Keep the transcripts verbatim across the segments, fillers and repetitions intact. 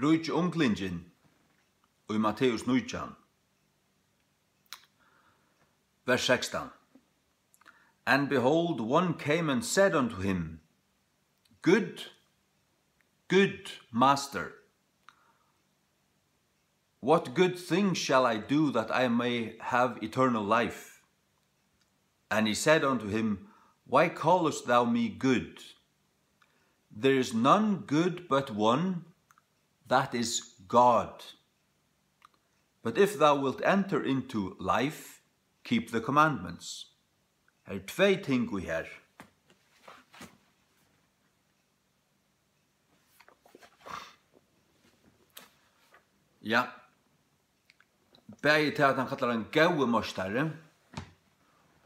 Ríki unglingin í Matteus nítjan, vers sekstan. And behold, one came and said unto him, Good, good master, what good thing shall I do that I may have eternal life? And he said unto him, Why callest thou me good? There is none good but one, that is God. But if thou wilt enter into life, keep the commandments. Her eru tvey ting í her. Ja. Bæði tað, at hann kallar hann góði meistari,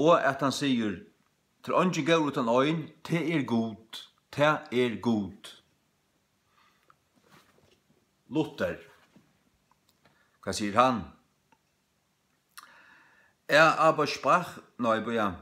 og at hann sigur, tað er eingin góður uttan ein, tað er Gud, tað er Gud. Luther, hvat sigur hann? Er aber sprach, nei, bíða.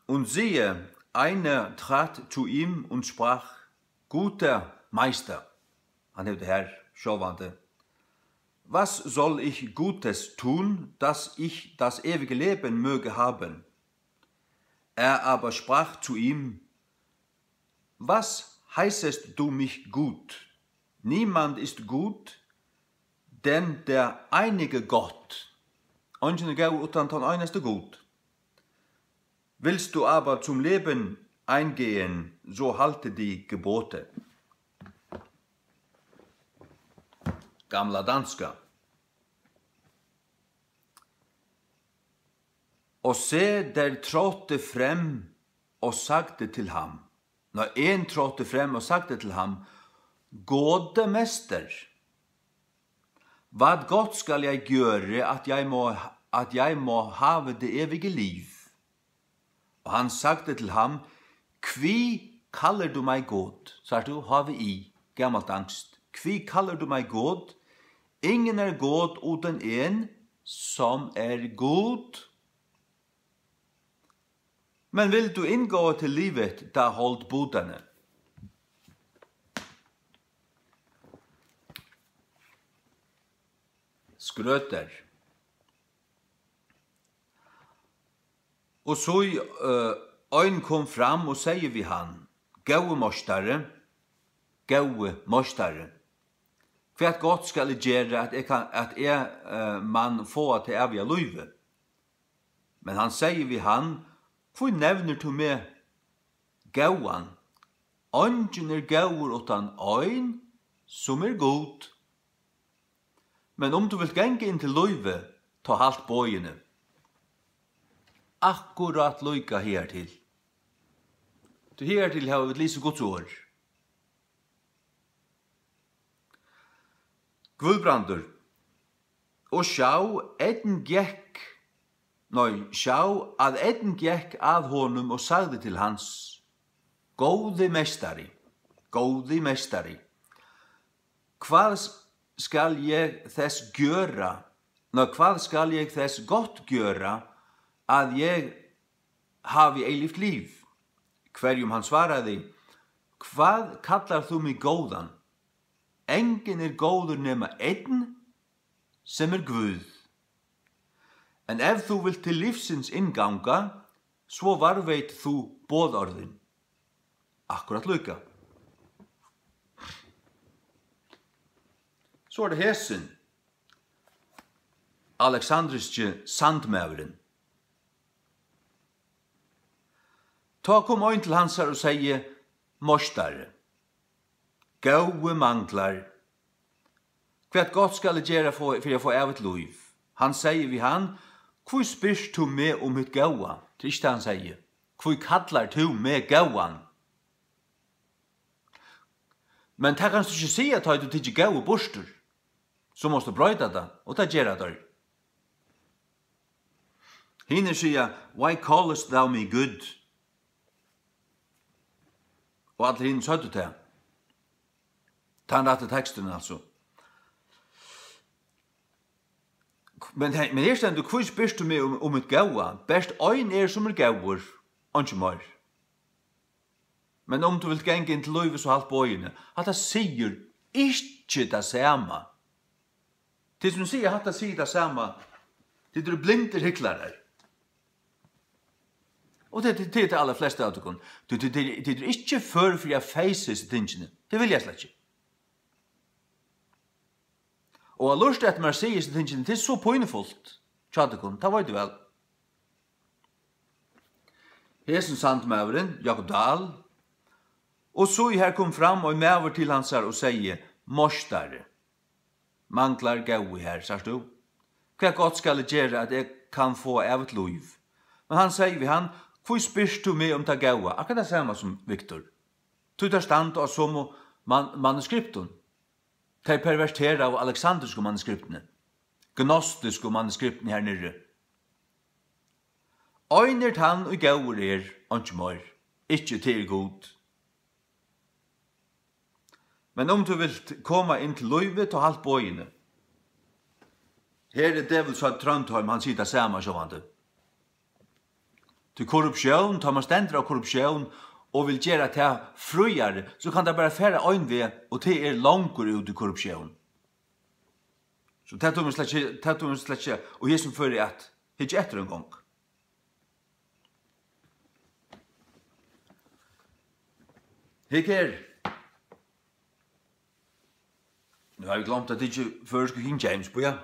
Und siehe, einer trat zu ihm und sprach, Guter Meister. Hann hevur tað her, sjálvandi. Was soll ich Gutes tun, dass ich das ewige Leben möge haben? Er aber sprach zu ihm, Was heißest du mich gut? Niemand ist gut, denn der einige Gott. Eingin er góður uttan tann einasti Gud. Willst du aber zum Leben eingehen, so halte die Gebote. Gamla danska. Og se, der trådte frem og sagde til ham. Når en trådte frem og sagde til ham, Gode mester, hvad godt skal jeg gøre, at jeg må, at jeg må have det evige liv? Og han sagde til ham, Hví kallar du mig Gud? Sært tú, H V I, gamalt danskt. Hví kallar du mig Gud? Ingen er god uden en, som er Gud. Men vil du indgå til livet, da hold budene. Skrøter. Og so, eh, ein kom fram og segði við hann, Góði meistari, góði meistari, hvat gott skal eg gera, at eg kann, at eg, eh, man fáa tað æviga lívið? Men hann segði við hann, Hví nevnir tú meg góðan? Eingin er góður uttan ein, sum er Gud. Men um tú vilt ganga inn til lívið, tá halt boðini. Akkurát líka higartil. Tí higartil hava vit lisið Guds orð. Guðbrandur, og sjá, eydn gekk, nei, sjá, at eydn gekk at honum og sagði til hans, Góði meistari, góði meistari, Hvat skal eg tess gjöra, ná, hvat skal eg tess gott gjöra, at eg havi eivigt lív? Hvørjum hann svaraði, Hvat kallar tú meg góðan? Engin er góður nema einn, sem er Guð. En ef tú vilt til lívsins innganga, so varðveit tú boðorðin. Akkurát líka. So er tað hesin, Aleksandriski sandmaðurin. Tá kom ein til hansara og segði, Meistari, góði manglar, hvat gott skal eg gera fo-, fyri at fáa ævigt lív? Hann segði við hann, Hví spyrt tú meg um hitt góða? Tað er ikki tað, hann segði. Hví kallar tú meg góðan? Men tað kanst tú ikki siga, tá ið tú tekur góði burtur. So mást tú broyta tað, og tað gera teir. Hinir siga, Why callest thou me good? Og allir hinir søgdu tað. Tann rætti teksturin, altso. Men he-, men her stendur, Hví spyrt tú meg um, um mitt góða? Bert ein er, sum er góður, eingin meir. Men um tú vilt ganga inn til lívið, so halt boðini. Hatta sigur Ikki tað sama. Tit sum siga hatta, siga tað sama. Tit eru blindir hyklarar. Og tað, tað, tað er tað allarflesta av tykkum. Tit, tit, tit, tit eru ikki før fyri at face hesi tingini. Tað vilja slett ikki. Og at lurta eftir mær siga hesi tingini, tað er so pínufult hjá tykkum, tað veit eg væl. Hesin sandmaðurin, Jákup Dahl, og so her kom fram ein maður til hansara og segði: Meistari, manglar góði her, sært tú? Hvat gott skal eg gera, at eg kann fáa ævigt lív? Men hann segði við hann: Hví spyrt tú meg um tað góða? Akkurát tað sama sum Viktor. Tí teir standa á somu man-, manuskriptum. Tey perverteraðu aleksandrisku manuskriptini, gnostisku manuskriptini her niðri. Ein er tann, ið góður er, einki meir, ikki tað er Gud. Men um tú vilt koma inn til lívið, tá halt boðini. Her er djevulsa Trondheim, hann sigur tað sama sjálvandi. Tí korruptión, tá mann stendur á korruptión og vil gera tað fríari, so kann tað bara fara ein veg, og tað er longur út í korruptión. So tað tímir slett ikki, tað tímir slett ikki, og hesum føri at hyggja eftir ein gong. Hygg her. Nú havi eg gloymt at tykja føroysku King James, bíða.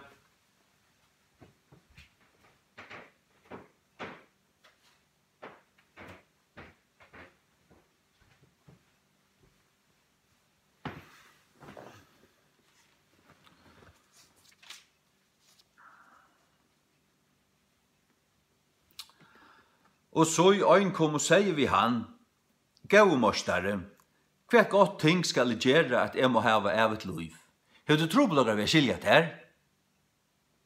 Og so ein kom og segði við hann: Góði meistari, hvat gott ting skal eg gera, at eg má hava ævigt lív? Hevur tú trupulleikar við at skilja tær?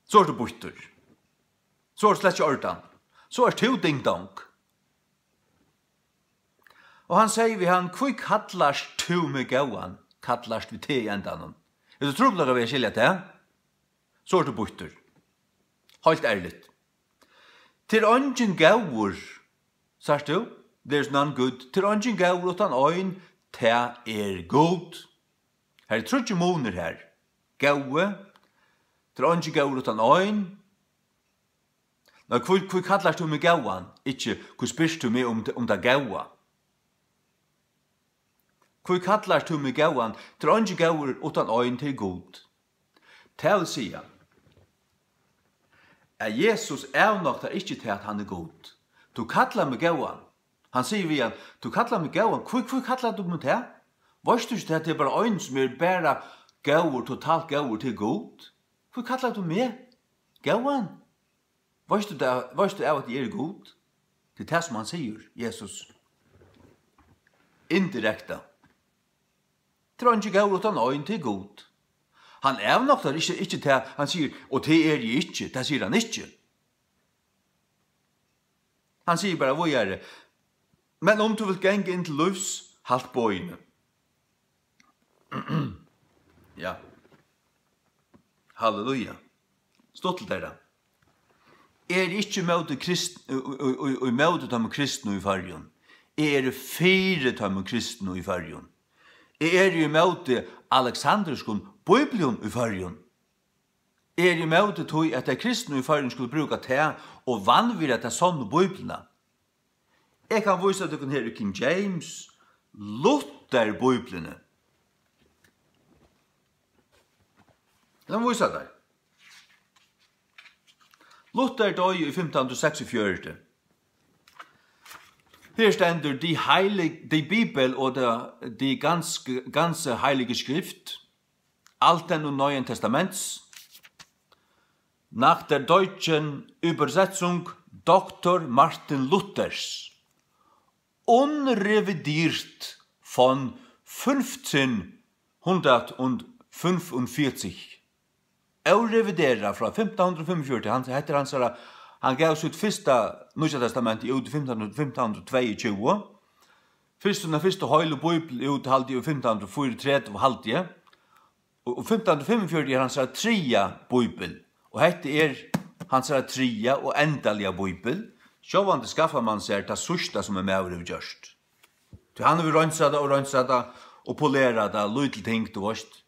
So ert tú býttur. So er slett ikki ordan. So ert tú ding dong. Og hann segði við hann: Hví kallast tú meg góðan? Kallast við T í endanum. Hevur tú trupulleikar við at skilja tað? So ert tú býttur. Heilt ærligt. Tað er eingin góður, sært tú? There's none good. Tað er eingin góður uttan ein, tað er Gud. Her er tríggir munir her. Góði, tað er eingin góður uttan ein. Nei, hví, hví kallar tú meg góðan? Ikki, hví spyrt tú meg um, um tað góða? Hví kallar tú meg góðan? Tað er eingin góður uttan ein, tað er Gud. Tað vil siga, at Jesus avnoktar ikki tað, at hann er Gud. Tú kallar meg góðan. Hann sigur við hann: Tú kallar meg góðan. Hví, hví kallar tú meg tað? Veitst tú ikki, at tað er bara ein, sum er bara góður, totalt góður, til Gud? Hví kallar tú meg góðan? Veitst tú tað, veitst tú av, at eg eri Gud? Tað er tað, sum hann sigur, Jesus. Indirekta. Tað er eingin góður uttan ein, tað er Gud. Hann avnoktar ikki, ikki tað, hann sigur: Og tað eri eg ikki, tað sigur hann ikki. Hann sigur bara víðari: Men um tú vilt ganga inn til lívs, halt boðini. Ja. Halleluja. Stuttligt er tað. Eg eri ikki ímóti krist-, í, í, í, ímóti teimum kristnu í Føroyum. Eg eri fyri teimum kristnu í Føroyum. Eg eri ímóti aleksandriskum bíblium í Føroyum. Eg eri ímóti tí, at tey kristnu í Føroyum skulu brúka tað og vanvirða ta sonnu Bíbliuna. Eg kann vísa tykkum her í King James, Luther-bíbliuni. Lat meg vísa tær. Luther doyði í fimtan hundrað og seksogfjøruti. Her stendur: Die Heilig-, die Bibel oder die ganz, ganze Heilige Schrift, Alten und Neuen Testaments, nach der deutschen Übersetzung Doktor Martin Luthers, unrevidiert von fimtan hundrað og fimmogfjøruti. Óreviderað frá fimtan hundrað og fimmogfjøruti. Hann, hetta er hansara, hann gav sítt fyrsta Nýggja Testamenti út í fimtan, fimtan hundrað og tveyogtjúgu. Fyrst, tann fyrsta heilu bíbel út, haldi eg, í fimtan hundrað og fýraogtretivu, haldi eg. Og, og fimtan hundrað og fimmogfjøruti er hansara triðja bíbel. Og hetta er hansara triðja og endaliga bíbel. Sjálvandi skaffar mann sær tað síðsta, sum ein maður hevur gjørt. Tí hann hevur reinsað tað og reinsað tað og polerað tað, lítil ting, tú veist.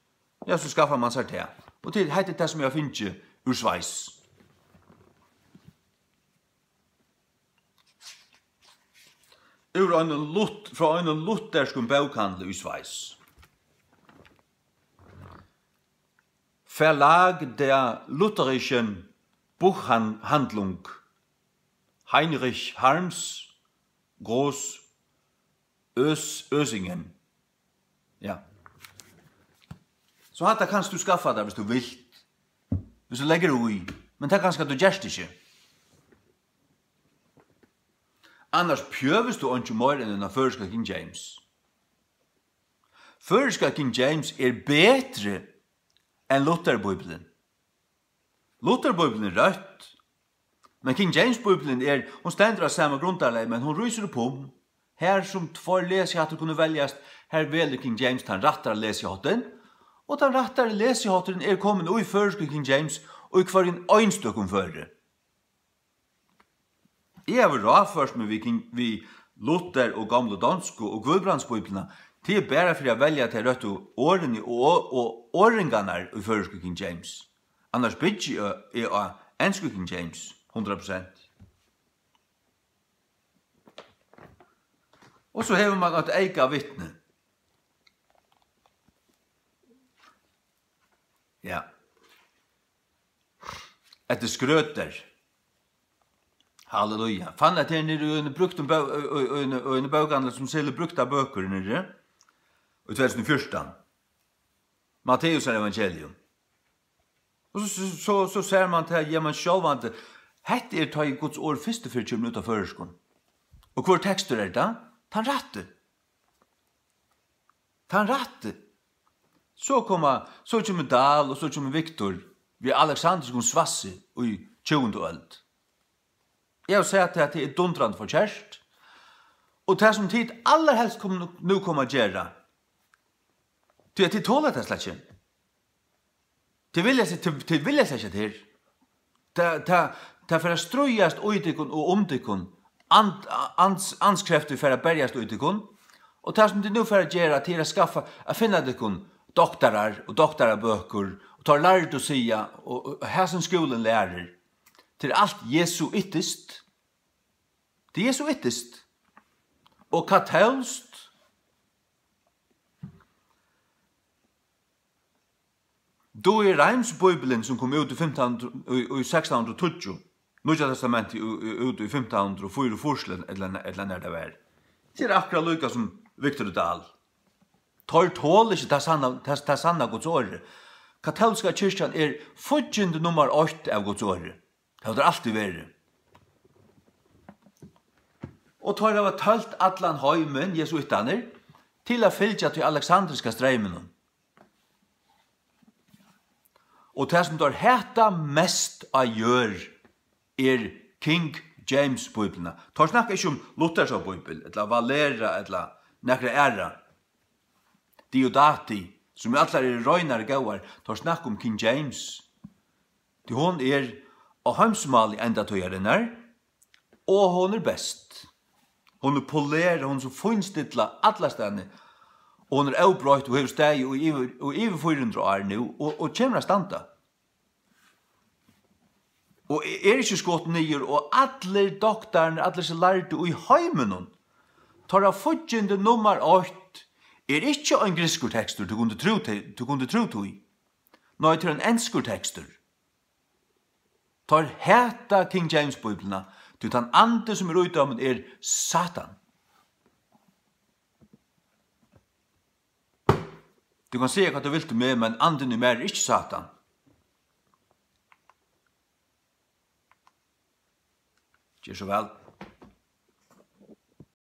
Ja, so skaffar mann sær tað. Og til, hetta er tað, sum eg havi fingið úr Sveis. Úr einum Lut-, frá einum lutherskum bókhandli í Sveis. Verlag der Lutherischen Buchhandlung, Heinrich Harms, Groß Ös-, Ösingen. Ja. So hatta kanst tú skaffa tær, hvis tú vilt. Hvis tú leggur í. Men tað kanska, tú gerst ikki. Annars pjøvist tú einki meir enn eina føroyska King James. Føroyska King James er betri enn Lutherbíblian. Lutherbíblian er røtt, men King James-bíblian er, hon stendur á sama grundarlagi, men hon rísur upp um. Har sum tveir lesihattir kunnu veljast, har velur King James tann rætta lesiháttin, og tann rættari lesihátturin er komin í føroysku King James í hvørjum einstøkum føri. Eg havi ráðført meg við King, við Luther og Gamlu Donsku og Guðbrandsbíbliuna, tað er bara fyri at velja tey røttu orðini og, og orðingarnar í føroysku King James. Annars byggi eg, eg á ensku King James, hundrað prosent. Og so hevur mann eitt eyka vitni. Ja. Eftir Skrøter. Halleluja. Fann at her niðri í einum brúktum bó-, í, í, í, í einum bókahandli, sum selur brúktar bøkur niðri. Í tvey túsund og fjúrtan. Matteusar evangelium. Og so, so, so, so sær mann tað, ja, men sjálvandi, hetta er tá ið Guds orð fyrstu ferð kemur út á føroyskum. Og hvør tekstur er tað? Tann rætti. Tann rætti. So koma, so kemur Dahl og so kemur Victor við aleksandriskum svassi í tjúgundu øld. Eg havi sæð tað, at tað er dundrandi forkert. Og tað, sum tit allarhelst kom, nú koma at gera, tí at tit tola tað slett ikki. Tit vilja seg, tit, tit vilja seg ikki at her. Tað, tað, tað fer at stríðast í tykkum og um tykkum. And-, ands-, andskreftið fer at berjast í tykkum. Og tað, sum tit nú fara at gera, tað er at skaffa, at finna tykkum doktarar og doktarabøkur, og teir lærdu siga, og, og hasin skúlin lærir. Tað er alt jesuitiskt. Tað er jesuitiskt. Og katólskt. Douay-Rheims Bíblian, sum kom út í fimtan hundrað, í, í sekstan hundrað og tíggju, Nýggja Testamentið í, í, út í fimtan hundrað og fýraogfýrs, ella, ella, ella nær tað var. Tað er akkurát líka sum Victor Dahl. Teir tola ikki tað sanna, tað, tað sanna Guds orði. Katólska kirkjan er fíggindi nummar eitt av Guds orði. Tað hevur tað altíð verið. Og teir hava tølt allan heimin, jesuittarnir, til at fylgja tí aleksandriska streyminum. Og tað, sum teir hata mest á jørð, er King James Bíbliuna. Teir snakka ikki um Luthersa bíbel, ella Valera, ella nakra aðra. Diodati, sum allar eru reinar og góðar, teir snakka um King James. Tí hon er á heimsmáli endatíðarinnar, og hon er best. Hon er polerað, hon er so fínstillað allastaðni, og hon er óbroytt og hevur staðið í yvir, í yvir fýra hundrað ár nú, og, og kemur at standa. Og e-, er ikki skotin niður, og allir doktararnir, allir sum lærdu í heiminum, teirra fíggindi nummar eitt er ikki ein grikskur tekstur, tú kundi trúð te-, tú kundi trúð tí. Nei, tað er ein enskur tekstur. Teir hata King James Bíbliuna, tí tann andi, sum er í teimum, er Satan. Tú kanst siga hvat tú vilt um meg, men andin í mær er ikki Satan. Ger so væl.